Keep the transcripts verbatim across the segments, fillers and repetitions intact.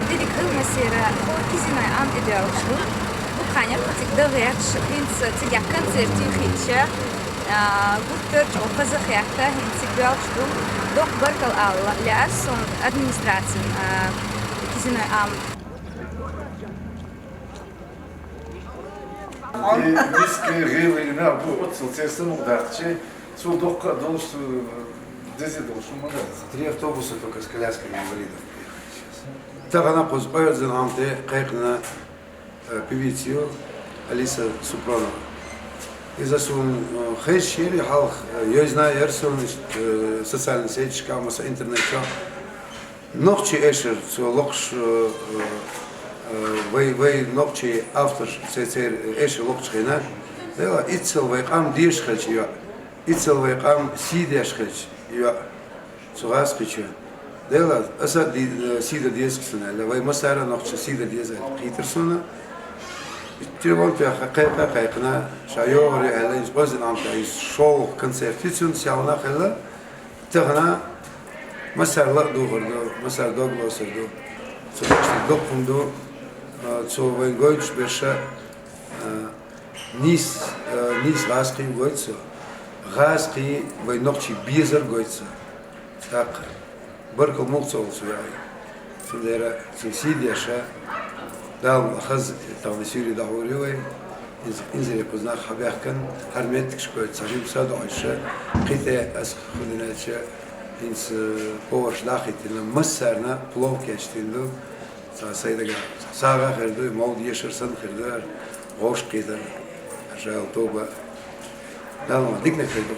Дерригъ масера хӀо Кизиной Ӏам тӀадоагӀаш да. Буханер хӀо цига дагӀерча, хӀинца цига концерт хилча, а, гуттар чӀоагӀа хоза хетта, хӀинца цига доагӀаш да. Дукха баркал ала лаьар сона администрацена, а, Кизиной Ӏама. И миска гӀийла инар бу, оццул церсамукъадаккхача, цул дукха а долаш, цул деза долаш хӀама дац. Три автобуса только с колясками инвалидов приехали сейчас. Тахан кхуза Кьоазан Ӏам тӀа кхайкхина, э, певица я Алиса Супронова. Из сона, э, хезаш яр хьалха, э, йовзаш яр сона, э, социальни сеташка, масса интернет чу. Нохчий эшар цо локхаш, э, э, э, вай, вай нохчий авторш цар, цар эшар локхача хана, дела, иццал вай къам дезаш хилча йоӀ, иццал вай къам сий деш хилча йоӀ, цу гӀазкхийчоа. Дела, аз а ди-, э, сий де деза сона аьле, вай массане а нохчашта сий де деза аьле кхийтар сона. Телефон тӀа кхайкха, кхайкхина, ша йоагӀар я аьле, из Кьоазан Ӏам тӀа из шоллагӀа концерт я цун, сел нах хилла. Тахан массане ла а дувгӀар да, массане дог лоацар да. Цу тӀа дукха хӀама да, а, цо вайна гойташ берш, а, нийса, а, нийса гӀазкхий гойт цо. ГӀазкхий, вай нохчий безар гойт цо. ТӀаккха баркал мукъа цо вал цу яхье. Цудухьа цун сий деш, Дала мукъ лой, хоза, тахан сийрда дӀахьур я вай. Из, инзаре кхуза нах хьабаьхкаб, хӀара моттигашка цхьа жимма садоӀаш, кхы тӀа аз хӀана аьлча, хӀинца повараш дӀахийтина, массарна плов кечдина да, цхьа сай дага, цхьа сагӀа хир да, мовд ешар санна хир да, гӀовш кхийтар, хьажал тоба. Дала мукъ лой, диканиг хир да.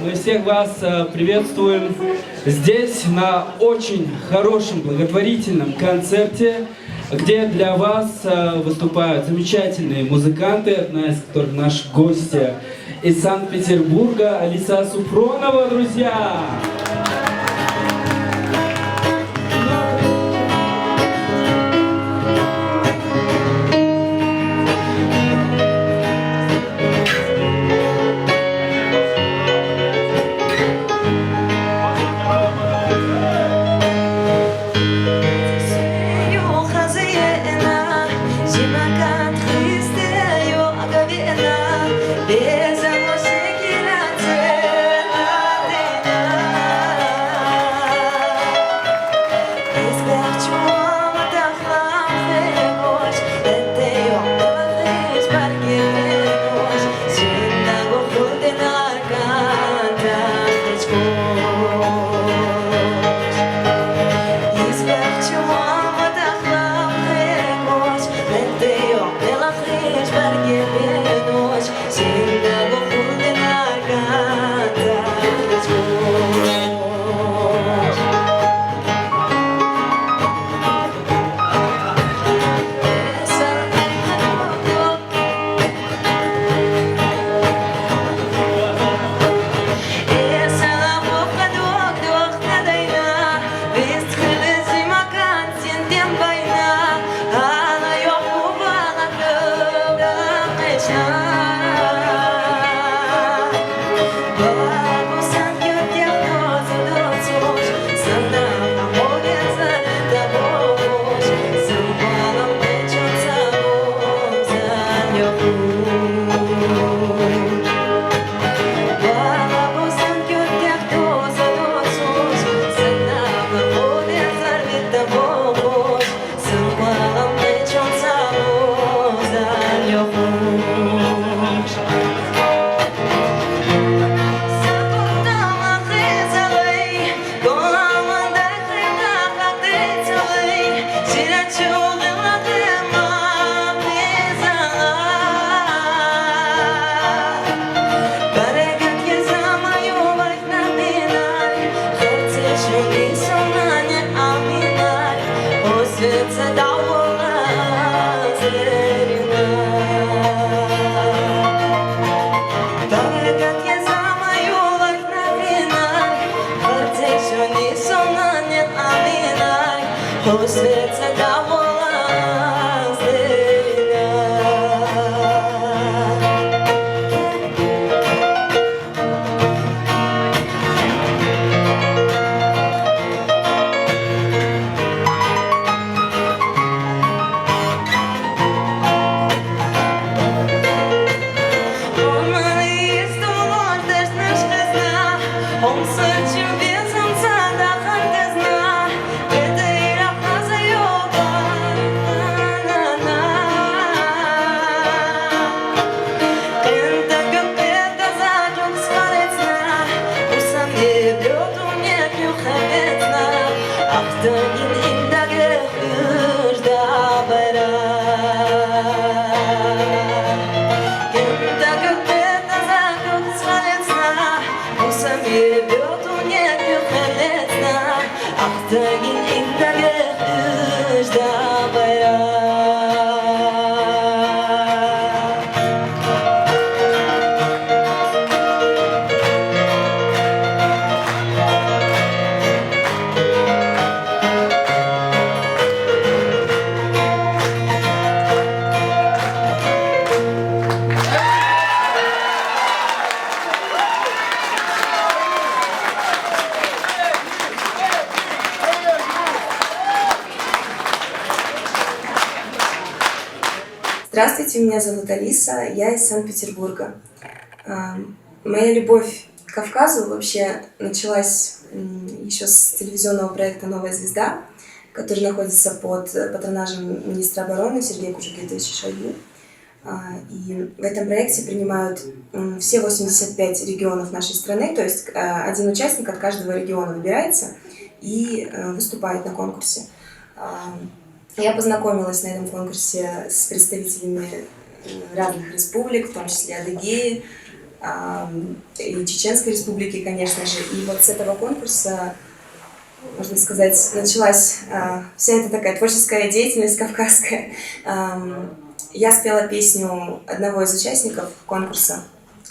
Мы всех вас, э, приветствуем здесь, на очень хорошем благотворительном концерте, где для вас, э, выступают замечательные музыканты, одна из которых наша гостья из Санкт-Петербурга, Алиса Супронова, друзья! Пусть ветер там улыбается. Здравствуйте, меня зовут Алиса, я из Санкт-Петербурга. Ам, Моя любовь к Кавказу вообще началась еще с телевизионного проекта «Новая звезда», который находится под патронажем министра обороны Сергея Кужугетовича Шойгу. А, И в этом проекте принимают м, все восемьдесят пять регионов нашей страны, то есть э, один участник от каждого региона выбирается и э, выступает на конкурсе. А, Я познакомилась на этом конкурсе с представителями э, разных республик, в том числе Адыгеи, а, и Чеченской Республики, конечно же. И вот с этого конкурса, можно сказать, началась а, вся эта такая творческая деятельность кавказская. Ам, Я спела песню одного из участников конкурса.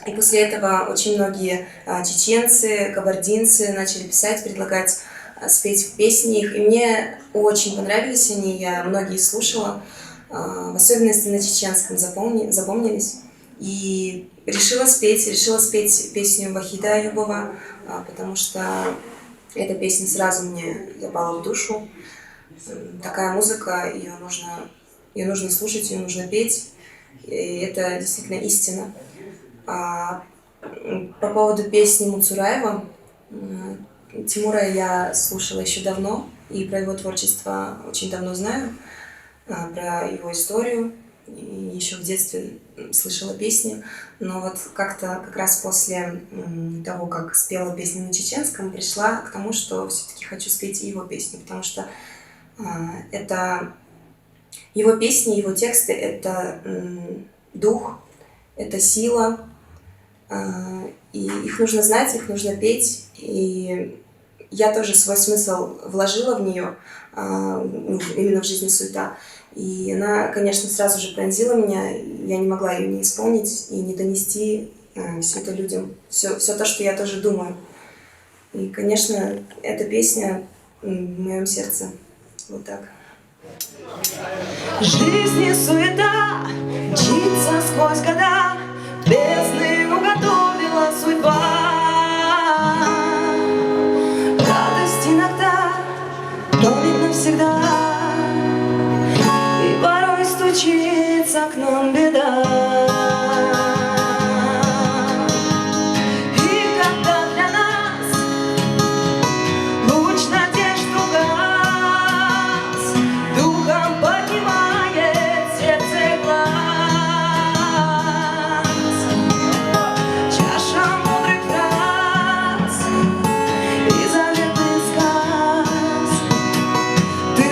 И после этого очень многие а, чеченцы, кабардинцы начали писать, предлагать а, спеть песни их. И мне очень понравились они, я многие слушала. А, В особенности на чеченском запомни- запомнились. И решила спеть, решила спеть песню Вахида Аюбова, а, потому что эта песня сразу мне запала в душу. М, Такая музыка, ее нужно, ее нужно слушать, ее нужно петь. И это действительно истина. А, м, По поводу песни Муцураева, м, Тимура я слушала еще давно, и про его творчество очень давно знаю, а, про его историю. И еще в детстве м, слышала песни. Но вот как-то как раз после м, того, как спела песню на чеченском, пришла к тому, что все-таки хочу спеть и его песни, потому что а, это его песни, его тексты — это м, дух, это сила, а, и их нужно знать, их нужно петь, и я тоже свой смысл вложила в нее, а, ну, именно в «Жизнь суета». И она, конечно, сразу же пронзила меня, я не могла ее не исполнить и не донести э, все это людям, все, все то, что я тоже думаю. И, конечно, эта песня м, в моем сердце. Вот так. Жизнь и суета мчится сквозь года, бездны уготовила судьба. Радость иногда тонет навсегда, и порой стучится к нам беда. И когда для нас луч надежд угас, духом поднимает сердце глаз. Чаша мудрых фраз и заветных сказ. Ты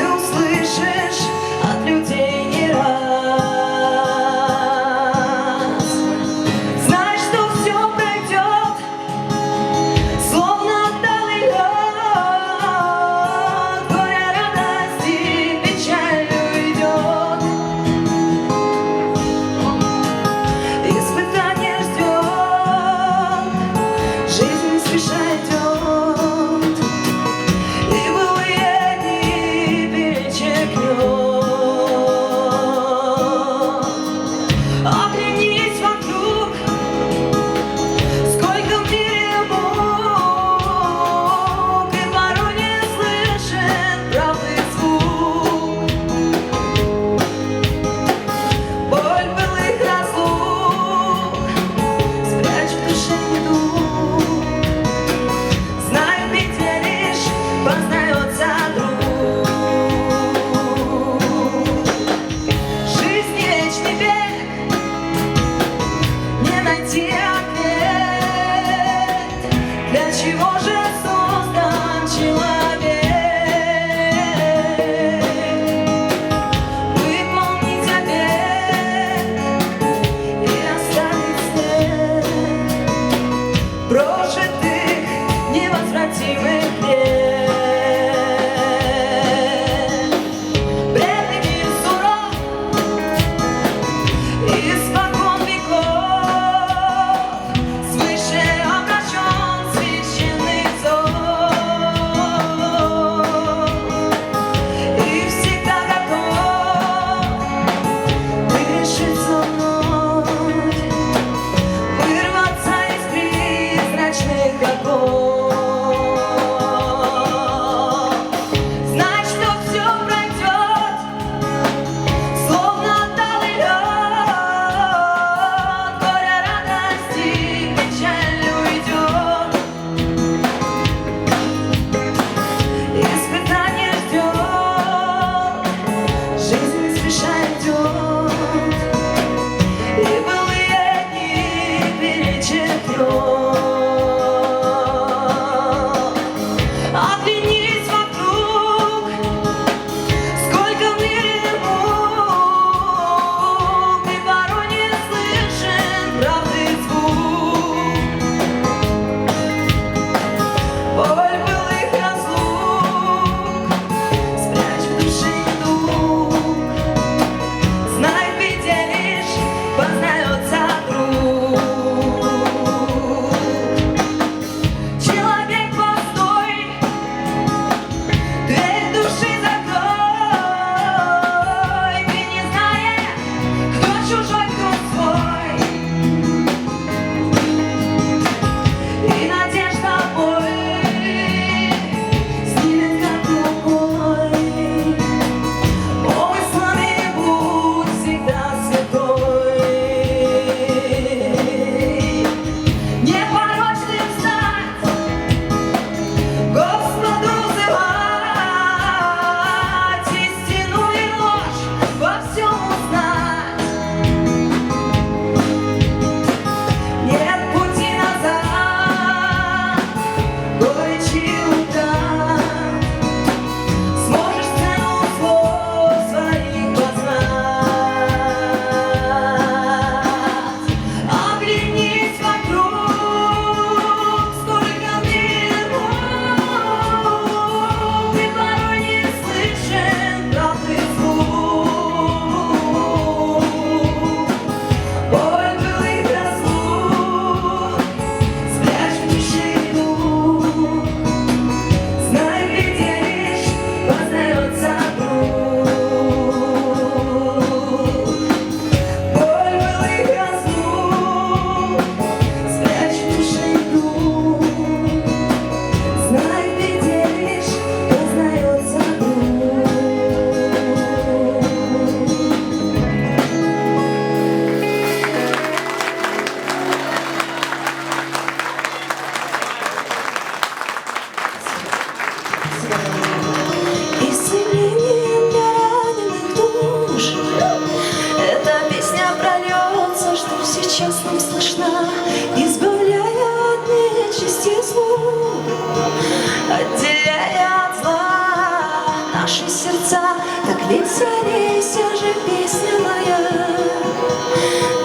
Наши сердца, так ведь зарися же, песня моя.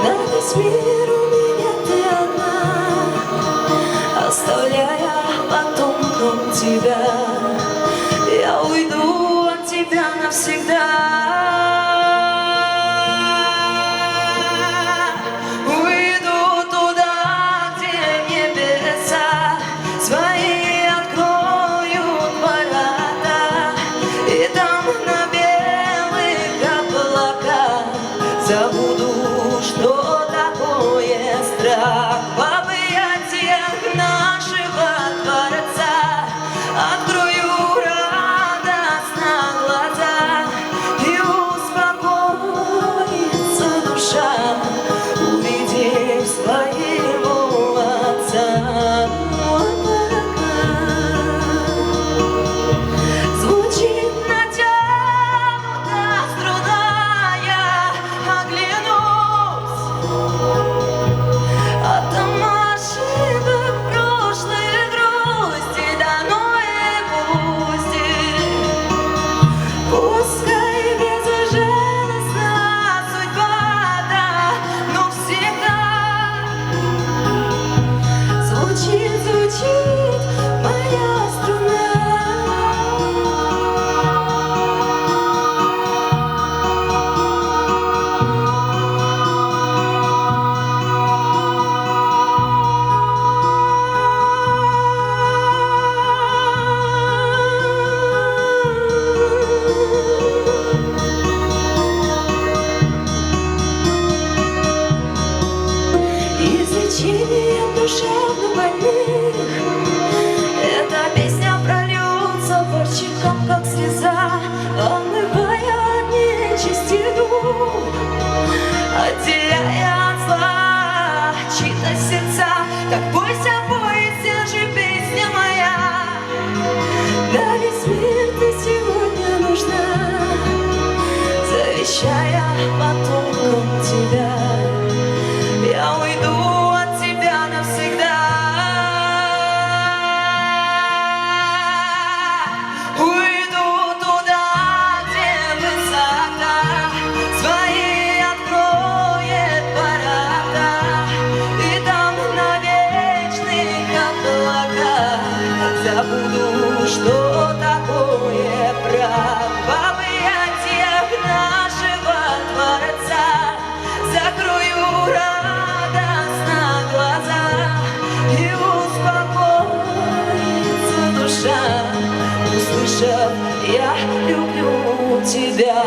На весь мир у меня ты одна, оставляя потомкам тебя. Я уйду от тебя навсегда. Уйду туда, где небеса свои откроют ворота, и там на белых облаках забуду, что такое страх. В объятиях нашего Творца открою радостно глаза, и успокоится душа, увидев своего отца. Звучит натянута струна, я оглянусь. От ошибок прошлой грусти дано и пусти. Пускай безжалостна судьба, да, но всегда звучит, звучит моя струна. Излечение душевно больных. Эта песня прольется по щекам, как слеза, омывая от нечисти дух, отделяя от зла чьи-то сердца. Так бойся, бойся же, песня моя. На весь мир ты сегодня нужна, завещая потомкам тебя. Я уйду от тебя навсегда. Уйду туда, где высота свои откроет ворота, и там на вечных облаках забуду, что такое брак. В объятиях нашего Творца закрою радостно глаза, и успокоится душа, услышав: «Я люблю тебя».